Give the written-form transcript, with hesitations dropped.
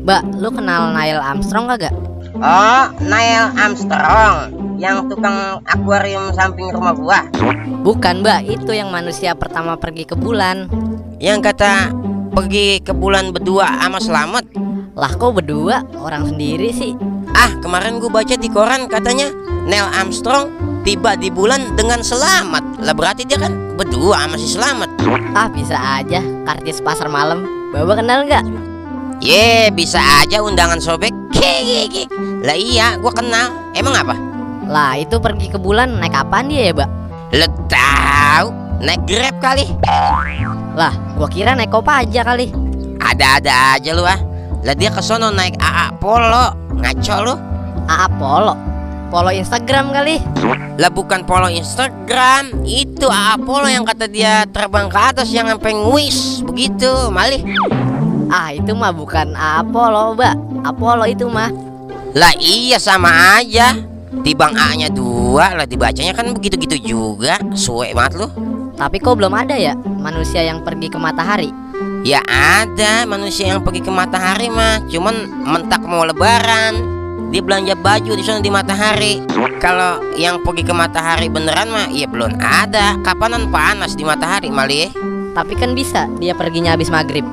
Mbak, lu kenal Neil Armstrong kagak? Oh, Neil Armstrong yang tukang akuarium samping rumah gua. Bukan Mbak, itu yang manusia pertama pergi ke bulan. Yang kata pergi ke bulan berdua sama Selamat. Lah kok berdua, orang sendiri sih? Ah, kemarin gua baca di koran katanya Neil Armstrong tiba di bulan dengan selamat. Lah berarti dia kan berdua sama si Selamat. Ah bisa aja, kartis pasar malam. Bapak kenal nggak? Ye, bisa aja undangan sobek. Lah iya, gua kenal. Emang apa? Lah itu pergi ke bulan naik apaan dia ya Mbak? Lo tahu, naik Grab kali. Lah gua kira naik Kopaja kali. Ada-ada aja lu ah. Lah dia kesono naik AA Polo. Ngaco lu. AA Polo? Polo Instagram kali. Lah bukan Polo Instagram, itu AA Polo yang kata dia terbang ke atas yang sampai nguis begitu, malih. Ah itu mah bukan AA Polo Mbak, Apollo itu mah. Lah iya sama aja. Tibang A-nya 2 lah dibacanya kan begitu-gitu juga. Suwe banget lu. Tapi kok belum ada ya manusia yang pergi ke matahari? Ya ada manusia yang pergi ke matahari mah, cuman mentak mau lebaran dia belanja baju di sana di matahari. Kalau yang pergi ke matahari beneran mah ya belum ada. Kapanan panas di matahari malih. Tapi kan bisa dia perginya habis maghrib.